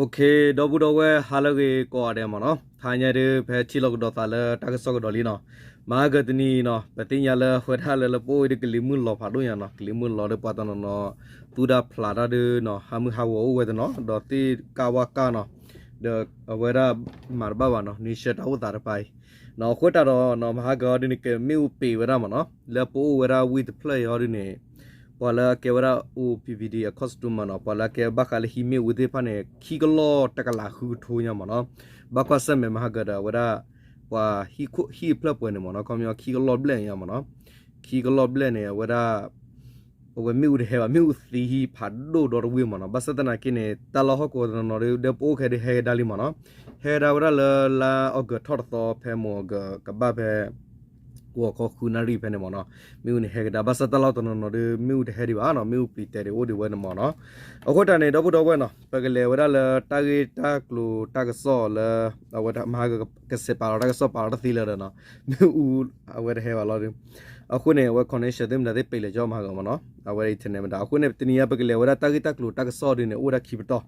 ဒီပုၢ်ဒီဝဲၢ် ဟါလၢအဂ့ၤကိးဂၤဒဲးမ့ၢ်နီၤ, ဟါညါဒုး ဖဲထံၣ်လိာ်ကဒီးသးလၢတၢ်ကစီၣ်ကဒီးလံနီၤ, မဟါကတနံၤအံၤနီၤ ပသ့ၣ်ညါလၢအဝဲဒၣ်လၢလၢပအိၣ်အံၤဒုးကလံၤမုၢ်လီၤဖးဒိၣ်ညါနီၤ, ကလံၤမုၢ်လီၤဒီးပှၤတနီၤနီၤ သူၣ်တၢ်ဖျးတၢ်ဒုးနီၤ ဟးမုၢ်ဟးဂီၤအိၣ်ဝဲတနီၤ ဒီးသ့ၣ်ကၢ်ဝၣ်ကၢ်နီၤ, ဒီးအဝဲဒၣ်မၤတဘၣ်ဘၣ်နီၤ နံၤဆၢတၢ်အိၣ်သးတဖၣ်အံၤ အဃိတၢ်ဒီးနီၤ မဟါကဒုးန့ၣ် ကမ့ၣ်အူပ့ၤဝဲဒၣ်မ့ၢ်နီၤ, လၢပအိၣ်ဝဲဒၣ်ဝ့ၢ်တဖျၢၣ်အံၤဟီဒုးန့ၣ် ပှၤလၢအကဲဝဲဒၣ် အိၣ် ပီၣ်ပီၣ်ဒံး အ customer နီၤ, ပှၤလၢအကဲဘၣ်ဃးလၢဟံးမ့ၣ်အူသ့ၣ်တဖၣ်န့ၣ် ခံကလီၢ်တကလးဃုကထိညါမ့ၢ်နီၤ, ဘၣ်ကွၢ်ဆၢၣ်မဲာ်မဟါကဒီး အဝဲဒၣ် ပှၤဟံၣ်ခိၣ်ဟံၣ်အဖျၢၣ်ပှဲၤန့ၣ်မ့ၢ်နီၤ ခီပညီခံကလီၢ်ဘျဲၣ်ညါမ့ၢ်နီၤ, ခံကလီၢ်ဘျဲၣ်န့ၣ် အဝဲဒၣ် အဝဲမ့ၣ်အူတဟဲဘၣ် မ့ၣ်အူသံဟံၣ်ဖးဒိၣ်ဒီတဝ့ၢ်မ့ၢ်နီၤ, ဘၣ်ဆၣ်သနာ်က့န့ၣ် တၢ်လီၢ်ဟီၣ်ကဝီၤတနီၤနီၤဒုး ဒီးပအိၣ်ခဲဒုးဟဲကဒါလံမ့ၢ်နီၤ, ဟဲကဒါဝဲဒၣ်လၢလါအီကူးထီၣ်တသီ ဖဲမုၢ်အီကူးကဘၣ်ဖဲ ဂီၤခီဃုနၣ်ရံၣ်ဖဲန့ၣ်မ့ၢ်နီၤ, မ့ၣ်အူန့ၣ်ဟဲကဒါ ဘၣ်ဆၣ်တၢ်လီၢ်တနီၤနီၤဒုး မ့ၣ်အူတဟဲဒံးဘၣ်နီၤ, မ့ၣ်အူပံၤတဲာ်ဒံးအိၣ်ဒံးဝဲန့ၣ်မ့ၢ်နီၤ, အဃိတၢ်န့ၣ် ဒီပုၢ်ဒီဝဲၢ်နီၤ ပကလဲၤဝဲဒၣ်လၢတၢ်ဂ့ၢ်တၢ်ကျိၤတၢ်ကစီၣ်လၢ အဝဲမဟါကကစဲးပာ်လီၤတၢ်ကစီၣ်ပာ်လီၤတသ့လၢၤဒီးနီၤ, မ့ၣ်အူ အဝဲတဟဲဘၣ်လီၤဒုး အဃိန့ၣ် အဝဲ connection သ့ၣ်မတၤသ့ၣ်ပံးလဲၤကၠီမဟါကမ့ၢ်နီၤ, အဝဲ internet မတၤ အဃိန့ၣ် တနံၤအံၤ ပကလဲၤဝဲဒၣ်တၢ်ဂ့ၢ်တၢ်ကျိၤတၢ်ကစီၣ်ဒုးန့ၣ် အိၣ်ဝဲဒၣ်ခံပတီၢ်,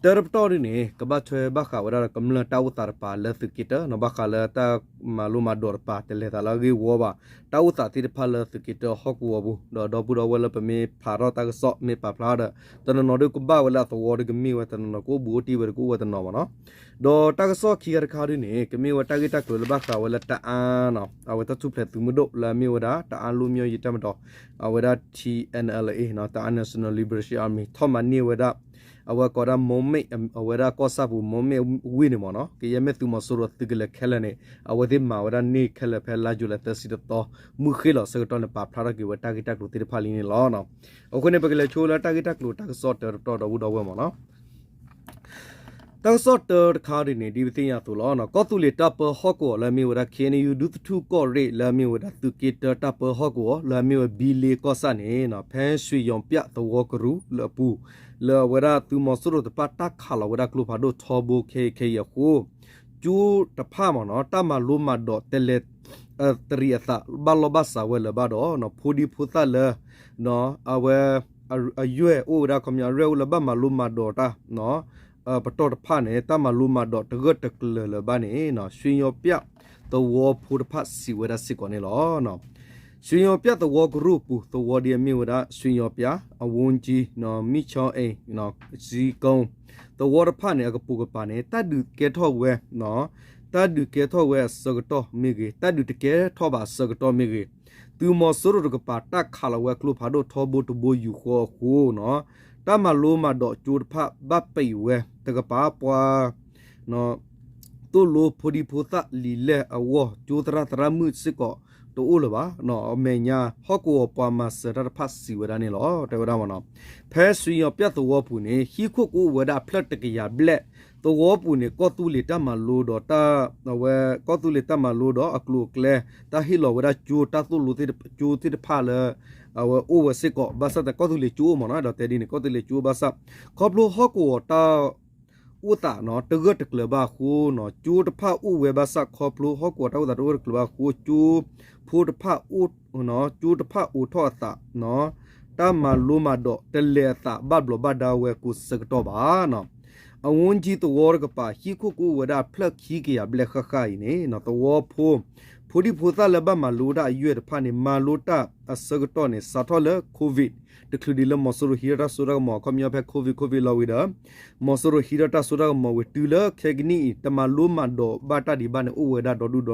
တၢတပတီၢ်ဒုးန့ၣ် ကဘၣ်ထွဲဘၣ်ဃးဝဲဒၣ်ဒီးကမျၢၢ်တၢ်အိၣ်သးတပၤလၢသုးက့တၢနီၤ, ဘၣ်ဃးလၢတၢ်မၤလိမၤဒိးတပၤ တလဲၤသးလၢအဂ့ၢ်ဝီဘၣ်, တၢ်အိၣ်သးသ့ၣ်တဖၣ်လၢသုးက့တၢဟီၣ်ကဝီၤပူၤ, ဒီးဒီပုၢ်ဒီဝဲၢ်လၢပမ့ၢ်ဖးထီၣ်တၢ်ကစီၣ် မ့ၢ်ပာ်ဖျါဒီး တနီၤနီၤဒုးကဘၣ်ဝဲလၢအသဝီဒုးကမ့ၢ်ဝဲ တနီၤနီၤကအိၣ်ဘူးအိၣ်တံၢ်ဝဲဒီးကအိၣ်ဝဲတနီၤမ့ၢ်နီၤ, ဒီးတၢ်ကစီၣ်ခံခါတခါဒုးန့ၣ် ကမ့ၢ်ဝဲတၢ်ဂ့ၢ်တၢ်ကျိၤလၢဘၣ်ဃးဝဲလၢတအါနီၤ, အဝဲတၢ်ထူၣ်ဖျဲးသုးမုၢ်ဒိၣ်လၢအမ့ၢ်ဝဲဒၣ် တအါလွတ်မြောက်ရေးတပ်မတော်, အဝဲဒၣ် ထီၣ်မၤန့ၢ်ဝဲဒၣ် အဝဲကိးဒၣ် မိမ့ၣ် အဝဲဒၣ်ကီၢ်ဆၣ်ပူၤ မိမ့ၣ်ဝ့ၢ်န့ၣ်မ့ၢ်နီၤ, ကယဲၢ်မ့ၢ်သုးမီၤစိရိၤသုးကလၢၤခဲလၢာ်န့ၣ် အဝဲသ့ၣ်မၤဝဲဒၣ်န့ၢ်ခဲလၢာ်ဖဲလါယူၤလံသၢဆံတသီ မုၢ်ဃ့ၢ်လီၤဆၢကတီၢ်န့ၣ် ပာ်ဖျါထီၣ်က့ၤဝဲတၢ်ဂ့ၢ်တၢ်ကျိၤသ့ၣ်တဖၣ်လံန့ၣ်လီၤ. အဃိန့ၣ် ပကလဲၤဆိလၢတၢ်ဂ့ၢ်တၢ်ကျိၤတၢ်ကစီၣ်တၢတပတီၢ်ဒီပုၢ်ဒီဝဲၢ်မ့ၢ်နီၤ. တၢ်ကစီၣ်တၢတခါဒ်န့ၣ် ဒ်ပသ့ၣ်ညါအသိးလီၤ. ကီၢ်သူလ့ၤတၢ်ပၢဟီၣ်ကဝီၤလၢအမ့ၢ်ဝဲဒၣ် ခ့ၣ်အဲၣ်ယူၣ် ဒူသထူၣ်ကီၢ်ရ့ၣ် လၢအမ့ၢ်ဝဲဒၣ်သုးက့တၢတၢ်ပၢဟီၣ်ကဝီၤ လၢအမ့ၢ်ဝဲဘံလ့ကီၢ်ဆၣ်န့ၣ် ဖဲရွှေရောင်ပြသဝီကရူၢ်လၢအပူၤ လၢအဝဲဒၣ်သုးမီၤစိရိၤတဖၣ်တၢ်ခးလီၤဝဲဒၣ်ကျိဖးဒိၣ်ထီဘိခဲအံၤခဲအံၤအဃိ ကၠိတဖၣ်မ့ၢ်နီၤ တၢ်မၤလိမၤဒိးတလဲၤ တရံးအသး ဘၣ်လီၢ်ဘၣ်စးဝဲလၢၤဘၣ်ဒီး ဖိဒံဖိသၣ်လၢ အဝဲ အယွဲၢ်အိၣ်ဝဲဒၣ် ခီပညီ အရဲၣ်အိၣ်လၢဘၣ်မၤလိမၤဒိးတၢ် ပတီၢ်တဖၣ်န့ၣ် တၢ်မၤလိမၤဒိးတဂၢၢ်တကျၢၤလၢၤဘၣ်န့ၣ် ရွှေရောင်ပြသဝီဖိတဖၣ်စံးဝဲဒၣ်စ့ၢ်ကီးန့ၣ်လီၤ. ရွှေရောင်ပြသဝီကရူၢ်အပူၤ သဝီဒ်အမ့ၢ်ဝဲဒၣ် ရွှေရောင်ပြ အဝန်းကြီး မီးချောင်းအိမ် ဇီးကုန်း သဝီတဖၣ်န့ၣ် အကပိာ်ကပၤန့ၣ် တၢ်ဒုးကဲထီၣ်ဝဲ တၢ်ဒုးကဲထီၣ်ဝဲအဆၢကတီၢ်မ့ၢ်ဂ့ၤ တၢ်ဒုးတကဲထီၣ်ဘၣ်အဆၢကတီၢ်မ့ၢ်ဂ့ၤ သုးမီၤစိရိၤတကပၤ တၢ်ခးလီၤဝဲကျိဖးဒိၣ်ထီဘိတဘိယူၢ်ဃီအဃိနီၤ တၢ်မၤလိမၤဒိးကၠိတဖၣ်ဘၣ်ပံးဝဲတကပၤ ပှၤ သိၣ်လိဖိဒံဖိသၣ်လံာ်လဲၢ်အဂီၢ် ကၠိသရၣ်သရၣ်မုၣ်စ့ၢ်ကီးတအိၣ်လၢၤဘၣ်. အမဲာ်ညါ ဟီၣ်ကဝီၤပှၤမၤစၢၤတၢ်တဖၣ်စံးဝဲဒၣ်န့ၣ်လီၤ. တဲဝဲဒၣ်မ့ၢ်နီၤ ဖဲရွှေရောင်ပြသဝီပူၤန့ၣ် ဟံၣ်ခိၣ်ကအိၣ်ဝဲဒၣ်အဖျၢၣ်တကယၤဘျဲၣ် သဝီပူၤန့ၣ် ကီၢ်သူလ့ၤတၢ်မၤလိဒီးတၢ် အဝဲ ကီၢ်သူလ့ၤတၢ်မၤလိဒီးအကျိၤအကျဲ တၢ်ဟ့ၣ်လီၤဝဲဒၣ်ကၠိတၢ်သိၣ်လိသ့ၣ် ကၠိသ့ၣ်တဖၣ်လၢ အဝဲအိၣ်ဝဲစ့ၢ်ကီး ဘၣ်ဆၣ်သနာ်က့ ကီၢ်သူလ့ၤကၠိအိၣ်မ့ၢ်နီၤ ဒီးတဲဒ်န့ၣ် ကီၢ်သူလ့ၤကၠိအိၣ်ဘၣ်ဆၣ် ခီဖျိဟီၣ်ကဝီၤတၢ် အိၣ်သးနီၤ တဂၢၢ်တကျၢၤဘၣ်အဃိနီၤ ကၠိတဖၣ်အိၣ်ဝဲဘၣ်ဆၣ် ခီဖျိဟီၣ်ကဝီၤတၢ်အိၣ်သးတဂၢၢ်တကျၢၤဘၣ်အဃိ ကၠိဖိတဖၣ်အိၣ် ကၠိတဖၣ်အိးထီၣ်အသး တၢ်မၤလိမၤဒိးတလဲၤအသးဘၣ်ဘျီးဘၣ်ဒါဝဲကိးဆၢကတီၢ်ဘၣ်နီၤ အဝန်းကြီးသဝီတကပၤ ဟံၣ်ခိၣ်ကအိၣ်ဝဲဒၣ်အဖျၢၣ်ခံကယၤဘျဲၣ်ဃၣ်ဃၣ်အံၤန့ၣ် သဝီဖိ ဖိဒံဖိသၣ်လၢဘၣ်မၤလိတၢ်အယွဲၢ်တဖၣ်န့ၣ် မၤလိတၢ်အဆၢကတီၢ်န့ၣ် စးထီၣ်လၢ COVID တချုးဒံးလၢမီၤစိရိၤဟံးထီၣ်တၢ်စိတၢ်ကမီၤ ခီပညီဖဲ COVID COVID လီၤဝံၤဒီး မီၤစိရိၤဟံးထီၣ်တၢ်စိတၢ်ကမီၤဝံၤ တုၤလၢခဲကနံၣ်အံၤ တမၤလိမၤဒိးဘၣ်တၢ်ဒံးဘၣ်န့ၣ် အိၣ်ဝဲဒၣ်ဒီဒူၣ်ဒ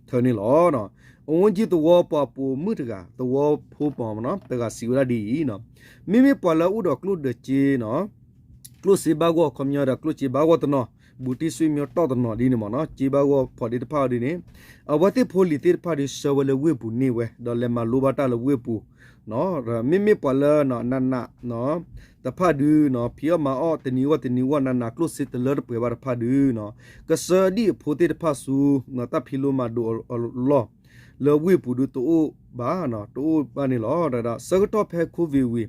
ီထၢန့ၣ်လီၤ. အဝန်းကြီးသဝီပှၤပိာ်မုၣ်တဂၤ သဝီဖိပှၤမ့ၢ်နီၤတဂၤစံးဝဲဒၣ်ဒ်အံၤနီၤ မ့မ့ၢ်ပှၤလၢအအိၣ်ဒီးကျိၣ်ဒၢးစ့နီၤ ကျိၣ်စ့ဘၣ်ဂီၢ် ခီပညီဒီး ကျိၣ်စ့ဘၣ်ဂီၢ်တနီၤ ဘူးတံၢ်ဆွေမျိုးတီၢ်တနီၤဒ်န့ၣ်မ့ၢ်နီၤ စ့ဘၣ်ဂီၢ်ဖီးဒ့တဖၣ်အီၤဒ်န့ၣ် အဝဲသ့ၣ်ဖိလံၤသ့ၣ်တဖၣ်ဒုး ဆှၢဝဲလၢဝ့ၢ်ပူၤန့ၢ်ဝဲ ဒီးလဲၤမၤလိဘၣ်တၢ်လၢဝ့ၢ်ပူၤ မ့မ့ၢ်ပှၤလၢနးနး တဖၣ်ဒုးနီၤ ဖံးအီၣ်မၤအီၣ်တနံၤဂီၢ်တနံၤဂီၢ် နးနးကျိၣ်စ့တလၢတပှဲၤဘၣ်တဖၣ်ဒုးနီၤ ကဆှၢဒံးအဖိသ့ၣ်တဖၣ်ဆူ တၢ်ဖံးလိမၤဒိးအလီၢ် လၢဝ့ၢ်ပူၤဒုးတအိၣ်ဘၣ်နီၤ တအိၣ်ဘၣ်န့ၣ်လီၤ. ဒီးဆၢကတီၢ်ဖဲ COVID ဝံၤ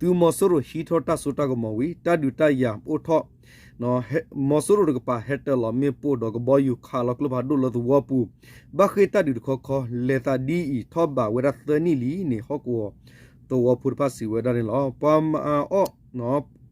သုးမီၤစိရိၤဟံးထီၣ်တၢ်စိတၢ်ကမီၤဝံၤ တၢ်ဒုးတၢ်ယၤအိၣ်ထီၣ် မီၤစိရိၤတကပၤ ဟဲတၢၤလီၤမ့ၣ်ပိၢ်ဒီးကဘီယူၤခးလီၤကျိဖးဒိၣ်လၢသဝီပူၤ ဘၣ်ဃ့ၢ်တၢ်ဒုးတခီခီ လဲၤသးဒ်အံၤ ထီၣ်ဘးဝဲဒၣ်သၢနံၣ်လံန့ၣ် ဟီၣ်ကဝီၤသဝီဖိတဖၣ်စံးဝဲဒၣ်န့ၣ်လီၤ. ပှၤမၤအီၣ်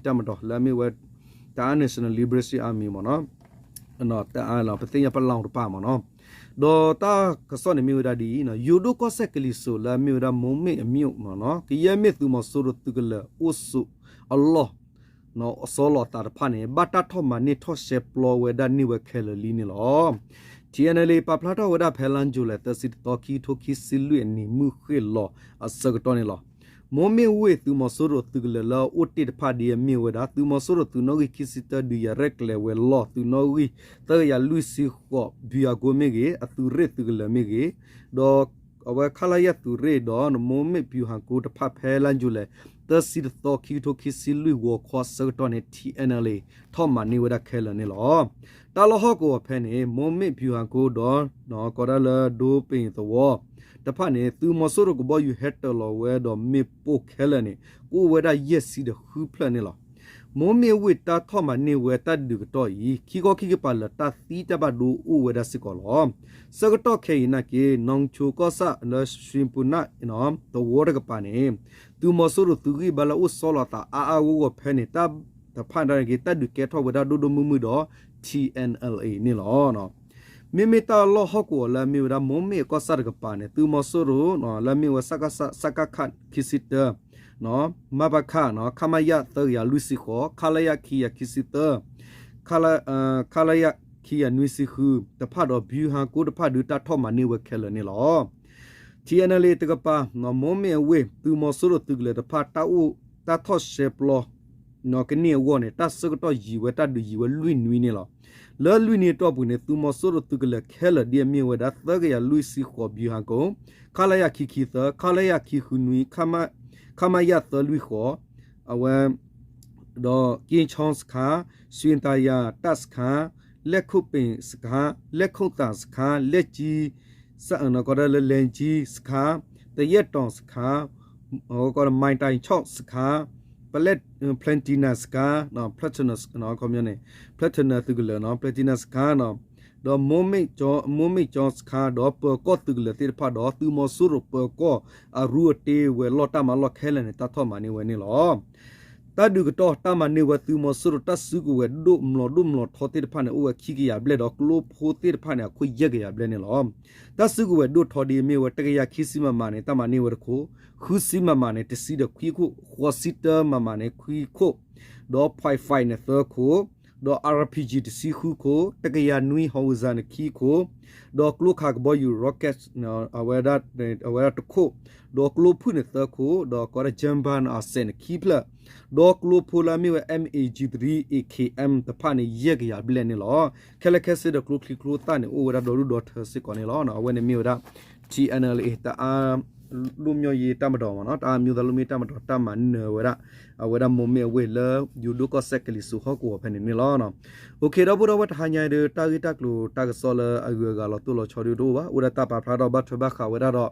ကရင်အမျိုးသားအစည်းအရုံး ကရင်အမျိုးသားအစည်းအရုံး ကရင်အမျိုးသားအစည်းအရုံး ကရင်အမျိုးသားအစည်းအရုံး မ့ၢ်ဝဲ တအါ National Liberation Army မ့ၢ်နီၤ, ပသ့ၣ်ညါပလီၢ်တပၤမ့ၢ်နီၤ, ဒီးတၢ်ကစီၣ်န့ၣ်မ့ၢ်ဝဲဒၣ်ဒ်အံၤ, ယိၤဒိၣ်ကီၢ်စဲၣ်ကလံၤစိးလၢအမ့ၢ်ဝဲဒၣ် မိၢ်မ့ၣ်အမ့ၣ်မ့ၢ်နီၤ, ကယဲၢ်မ့ၢ်သုးမီၤစိရိၤသုးကလၢၤအိၣ်ဆိးအလီၢ် အစီလီၤအသးတဖၣ်န့ၣ် ဘၣ်တၢ်ထီၣ်မၤန့ၢ်ထီၣ်ရှဲပျီဝဲဒၣ်န့ၢ်ဝဲခဲလၢာ်လံန့ၣ်လီၤ. ထံၣ်အဲၣ်အဲၣ်လ့ ပာ်ဖျါထီၣ်ဝဲဒၣ်ဖဲလါယူၤလံ သၢဆံတသီ ခံကထိခံဆံလွံၢ်အနံၤ မုၢ်ဃ့ၢ်လီၤအဆၢကတီၢ်န့ၣ်လီၤ. မိၢ်မ့ၣ်ဝ့ၢ်သုးမီၤစိရိၤသုးကလၢၤလၢအအိၣ်တ့ၢ်တဖၣ်ဒ်အမ့ၢ်ဝဲဒၣ် သုးမီၤစိရိၤသုးနီၣ်ဂံၢ်ခံဆံသၢ ဒုးယၤရဲၣ်ကျဲၤဝဲၤလီၢ် သုးနီၣ်ဂံၢ်သၢကယၤလွံၢ်ဆံဃိး ဘုဟၤကိမ့ၢ်ဂ့ၤ, အသုးရ့ၣ်သုးကလၢၤမ့ၢ်ဂ့ၤ, ဒီးအဝဲခလရသုးရ့ၣ်ဒီး မိၢ်မ့ၣ်ပျူၤဟၤကိတဖၣ် ဖဲလါယူၤလံ သၢဆံတသီ ခံကထိခံဆံလွံၢ် ဂီၤခီဆၢကတီၢ်န့ၣ် ထံၣ်အဲၣ်အဲၣ်လ့ ထီၣ်မၤန့ၢ်ဝဲဒၣ်ခဲလၢာ်န့ၣ်လီၤ. တၢ်လီၢ်ဟီၣ်ကဝီၤဖဲန့ၣ် မိၢ်မ့ၣ်ပျူၤဟၤကိဒီး ကီးဒၣ်လၢဒိပ့ၤသဝီတဖၣ်န့ၣ် သုးမီၤစိရိၤကဘီယူၤဟဲတၢၤလီၤဝဲဒီးမ့ၣ်ပိၢ်ခဲလၢာ်န့ၣ် ကအိၣ်ဝဲဒၣ်ယဲၢ်ဆံဒီးဃုဖျၢၣ်န့ၣ်လီၤ. မိၢ်မ့ၣ်ဝ့ၢ်တၢ်ထီၣ်မၤန့ၢ်ဝဲတၢ်ဒုးကတီၢ်အံၤ ခံခီခံကပၤလၢာ် တၢ်သံတၢ်ဘၣ်ဒိအိၣ်ဝဲဒၣ်စ့ၢ်ကီးလီၤ. ဆၢကတီၢ်ခဲအံၤနာ်က့ နီၣ်ဆိကီၢ်ဆၣ်လၢ ရွှေပူန သဝီတကပၤန့ၣ် သုးမီၤစိရိၤသုးဂံၢ်ဘါလၢအအိၣ်ဆီလီၤအသးအါအါဂီၢ်ဂီၢ်ဖဲန့ၣ် တၢ်တဖၣ်န့ၣ်က့ တၢ်ဒုးကဲထီၣ်ဝဲဒၣ်ဒိၣ်ဒိၣ်မုၢ်မုၢ်ဒီး ထံၣ်အဲၣ်အဲၣ်လ့န့ၣ်လီၤ. မ့မ့ၢ်တၢ်လီၢ်ဟီၣ်ကဝီၤလၢအမ့ၢ်ဝဲဒၣ် မိၢ်မ့ၣ်အကီၢ်ဆၣ်တကပၤန့ၣ် သုးမီၤစိရိၤလၢအမ့ၢ်ဝဲ စကခ ခံဆံတၢ မပခ ခမရ သၢကယၤလွံၢ်ဆံဃိး, ခလရ ခံကယၤခံဆံသၢ, ခလရ ခံကယၤနွံဆံဃုတဖၣ်ဒီး ဘုဟၤကိတဖၣ်ဒုး တၢ်ထီၣ်မၤန့ၢ်ဝဲခဲလၢာ်န့ၣ်လီၤ. ထံၣ်အဲၣ်အဲၣ်လ့တကပၤ မိၢ်မ့ၣ်အဝ့ၢ် သုးမီၤစိရိၤသုးကလၢၤတဖၣ် တၢ်အိၣ်တၢ်ထီၣ်ရှဲပျီ ကန့ၢ်အဂီၢ်န့ၣ် တၢ်ဆၢကတီၢ်ယံၤဝဲ တၢ်ဒုးယံၤဝဲလွံၢ်နွံန့ၣ်လီၤ. လၢလွံၢ်နွံအတီၢ်ပူၤန့ၣ် သုးမီၤစိရိၤသုးကလၢၤခဲလၢာ်ဒ်အမ့ၢ်ဝဲဒၣ် သၢကယၤလွံၢ်ဆံဃိး ဘုဟၤကိ, ခလရ ခံခံသၢ, ခလရ ခံဃုနွံ, ခမရ သၢလွံၢ်ဃိး, အဝဲ ဒီး က့ၣ်ဆီစခါ, ရွှေသာယာ တပ်စခန်း, လက်ခုပ်ပင်စခန်း, လက်ခုပ်သံစခန်း, လက်ကြီး ကီးဒၣ်လၢ လယ်ကြီးစခန်း, သရက်တောင်စခန်း, ကီးဒၣ် မိုင်တိုင်ခြောက်စခန်း, ပလက် Platina စခန်း, Platina ခီပညီန့ၣ် Platina သုးကလၢၤနီၤ Platina စခန်းနီၤ, ဒီး မိၢ်မ့ၣ်ကၠီစခန်း ဒီးပၢၤကီၢ်သုးကလၢၤသ့ၣ်တဖၣ်ဒီး သုးမီၤစိရိၤပၢၤကီၢ်အရူအတ့ဝဲၤလီၢ်တၢ်မၤလီၢ်ခဲလၢာ်န့ၣ် တၢ်ထီၣ်မၤန့ၢ်ဝဲန့ၣ်လီၤ. တၢ်ဒုးကတီၢ်တၢ်မၤန့ၢ်ဝဲ သုးမီၤစိရိၤတၢ်စုကဝဲၤဒိၣ် မျိာ်ဒိၣ်မျိာ်ထီသ့ၣ်တဖၣ်န့ၣ် အိၣ်ဝဲခံကယၤဘျဲၣ်ဒီး ကျိဖိသ့ၣ်တဖၣ်န့ၣ် အခိၣ်ယဲၢ်ကယၤဘျဲၣ်န့ၣ်လီၤ. တၢ်စုကဝဲၤဒိၣ်ထီဒ်အမ့ၢ်ဝဲ တကယၤခံဆံ မမ န့ၣ် တၢ်မၤန့ၢ်ဝဲတခိၣ်, ဃုဆံ မမ န့ၣ် တဆံဒီးခွံခိၣ်, ဃိးဆံတၢ မမ န့ၣ် ခွံခိၣ်, ဒီး point five န့ၣ် သၢခိၣ်, ဒီး RPG တဆံဃုခိၣ်, တကယၤနွံ howitzer န့ၣ် ခံခိၣ်, ဒီးကျိခးကဘီယူၤ rocket အဝဲဒၣ်တခိၣ်, ဒီးကျိဖုၣ်န့ၣ်သၢခိၣ်, ဒီးကီးဒၣ် jammer အစဲးန့ၣ်ခံဖျၢၣ်, ဒီးကျိဖိလၢအမ့ၢ်ဝဲ MAG three AK M တဖၣ်န့ၣ် ယဲၢ်ကယၤဘျဲၣ်န့ၣ်လီၤ. ခဲလၢာ်ခဲဆ့ဒီးကျိချံကျိသၣ်န့ၣ် အိၣ်ဝဲဒၣ်ဒီဒူၣ်ဒီထၢစ့ၢ်ကီးန့ၣ်လီၤ. အဝဲန့ၣ်မ့ၢ်ဝဲဒၣ် TNLA တအါ လွတ်မြောက်ရေးတပ်မတော် မ့ၢ်နီၤ, တအါမျိုးသားလွတ်မြောက်ရေးတပ်မတော် တၢ်မၤနၢၤဝဲဒၣ် အဝဲဒၣ်မိၢ်မ့ၣ်အဝ့ၢ်လၢ ယိၤဒိၣ်ကီၢ်စဲၣ်ကလံၤစိးဟီၣ်ကဝီၤဖဲန့ၣ်န့ၣ်လီၤ. အိၣ်ခ့ ဒီပုၢ်ဒီဝဲၢ် တဟါညါအံၤဒီး တၢ်ဂ့ၢ်တၢ်ကျိၤတၢ်ကစီၣ်လၢအဂုၤအဂၤလီၤတိၢ်လီၤဆီဒုးတအိၣ်ဘၣ်, အိၣ်ဒၣ်တၢ်ပာ်ဖျါထီၣ်ဘၣ်ထွဲဘၣ်ဃးဝဲဒၣ်ဒီး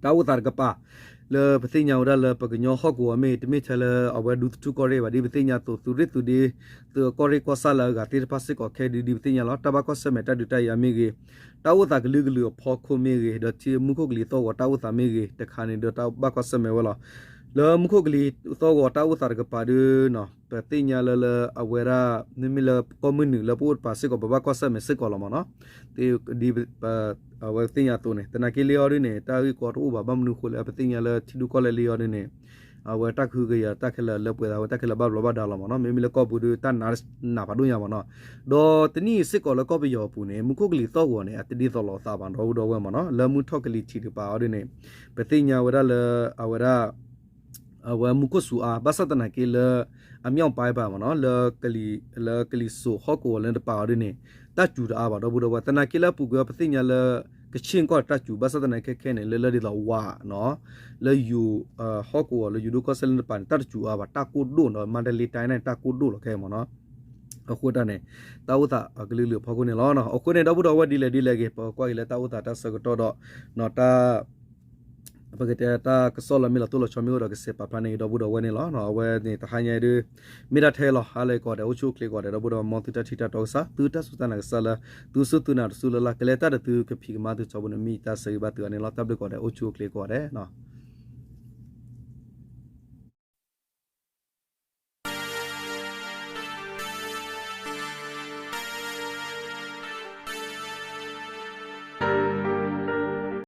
တၢ်အိၣ်သးတကပၤ လၢပသ့ၣ်ညါဝဲဒၣ်လၢပကညီဟီၣ်ကဝီၤမ့ၢ်ဂ့ၤ တမ့ၢ်ထဲလၢအဝဲဒူသထူၣ်ကီၢ်ရ့ၣ်ဘၣ် ဒ်ပသ့ၣ်ညါအသိး သုးရ့ၣ်သုးဒ့ သုးကီၢ်ရ့ၣ်ကီၢ်ဆၣ်လၢအဂၤသ့ၣ်တဖၣ်စ့ၢ်ကီးခဲဒုး ဒ်ပသ့ၣ်ညါလီၤ. တၢ်ဘၣ်ကွၢ်ဆၢၣ်မဲာ်တၢ်ဒုးတၢ်ယၤမ့ၢ်ဂ့ၤ, တၢ်အိၣ်သးကလုာ်ကလုာ်အဖီခိၣ်မ့ၢ်ဂ့ၤ, ဒီးထံမူခိၣ်ကလံၤသီၣ်ဂီၤတၢ်အိၣ်သးမ့ၢ်ဂ့ၤ တခါန့ၣ်ဒီးတၢ်ဘၣ်ကွၢ်ဆၢၣ်မဲာ်ဝဲလီၤ. လၢမူခိၣ်ကလံၤသီၣ်ဂီၤတၢ်အိၣ်သးတကပၤဒုး ပသ့ၣ်ညါလၢလၢအဝဲဒၣ် မ့မ့ၢ်လၢကီၢ်မုၢ်နုာ်လၢပအိၣ်တပၤစ့ၢ်ကီး ပဘၣ်ကွၢ်ဆၢၣ်မဲာ်စ့ၢ်ကီးလီၤမ့ၢ်နီၤ. ဒ်အဝဲသ့ၣ်ညါအသိးန့ၣ် သနာ်က့လံအီၤဒ်န့ၣ် တၢ်ဂ့ၢ်ကီတအိၣ်ဘၣ် ဘၣ်မနုၤအဃိလဲၣ် ပသ့ၣ်ညါလၢထံဒိၣ်ကီၢ်လဲၢ်လံအီၤဒ်န့ၣ် အဝဲတၢ်ကဟုကယာ်တၢ်ခဲလၢာ်လၢပှဲၤသးဝဲတၢ်ခဲလၢာ်ဘၣ်ဘျီးဘၣ်ဒါလီၤမ့ၢ်နီၤ. မ့မ့ၢ်လၢကီၢ်ပူၤဒုး တၢ်နးနးဖးဒိၣ်ညါမ့ၢ်နီၤ. ဒီးတနံၣ်အံၤစ့ၢ်ကီးလၢကီၢ်ပယီၤအပူၤန့ၣ် မူခိၣ်ကလံၤသီၣ်ဂီၤန့ၣ် အတဒ်သိးလိာ်အသးဘၣ် ဒီပုၢ်ဒီဝဲၢ်မ့ၢ်နီၤ. လၢမုၢ်ထီၣ်ကလံၤထံးတကပၤအီၤဒ်န့ၣ် ပသ့ၣ်ညါဝဲဒၣ်လၢ အဝဲဒၣ် အဝဲမူခိၣ်စူၤအါ ဘၣ်ဆၣ်သနာ်က့လၢ အမြောက်ပိုင်းဘၣ်မ့ၢ်နီၤ လၢ လၢကလံၤစိးဟီၣ်ကဝီၤလၢတပၤအီၤဒ်န့ၣ် တၢ်စူၤတအါဘၣ် ဒီပုၢ်ဒီဝဲၢ်. သနာ်က့လၢအပူၤကွံာ်အီၤ ပသ့ၣ်ညါလၢ ကဆ့ၣ်ကီၢ်တၢ်စူၤ ဘၣ်ဆၣ်သနာ်က့ခဲခဲန့ၣ် လၢလၢဒ်သိးဝးနီၤ လၢယိၤ ဟီၣ်ကဝီၤလၢယိၤဒိၣ်ကီၢ်စဲၣ်လၢတပၤန့ၣ် တၢ်တစူၤအါဘၣ် တၢ်ကိၢ်ဒိၣ်နီၤ မန္တလေးတိုင်းန့ၣ် တၢ်ကိၢ်ဒိၣ်လီၤခဲအံၤမ့ၢ်နီၤ. အဃိတၢ်န့ၣ် တၢ်အိၣ်သးအကလုာ်ကလုာ်အဖီခိၣ်န့ၣ်လီၤ. အဃိန့ၣ် ဒီပုၢ်ဒီဝဲၢ်ဒ်လဲၣ်ဒ်လဲၣ်ဂ့ၤ ပကွၢ်က့ၤလၢတၢ်အိၣ်သးတၢ်ဆၢကတီၢ်ဒီး တၢ် ပကတဲတၢ်ကစီၣ်လၢမ့ၢ်လီၤတိၢ်လီၤဆီမ့ၢ်အိၣ်ဒီးကစဲးပာ်ဖျါန့ၢ်က့ၤဒီပုၢ်ဒီဝဲၢ်န့ၣ်လီၤ. အဝဲန့ၣ်တဟါညါအံၤဒုး မ့ၢ်ဒၣ်ထဲလီၤ ဟါလၢအံၤကိးဂၤဒဲး အိၣ်ဆူၣ်အိၣ်ချ့ကိးဂၤဒဲး ဒီပုၢ်ဒီဝဲၢ် မ်သုတၢ်ထံၣ်တၢ်တီကစၢ် သုတၢ်စူၢ်တၢ်နာ်ကစၢ်လၢ သုစူၢ်သုနာ်တစူၢ်လၢ်လၢ် ကလဲၤတၢ်ဒီးသုကဖံးကမၤသုထီဘိန့ၣ် မ့ၢ်ယတၢ်ဆၢဂ့ၤဘၣ်သုဂၤန့ၣ်လီၤ. တၢ်ဘျုးကိးဂၤဒဲး အိၣ်ဆူၣ်အိၣ်ချ့ကိးဂၤဒဲး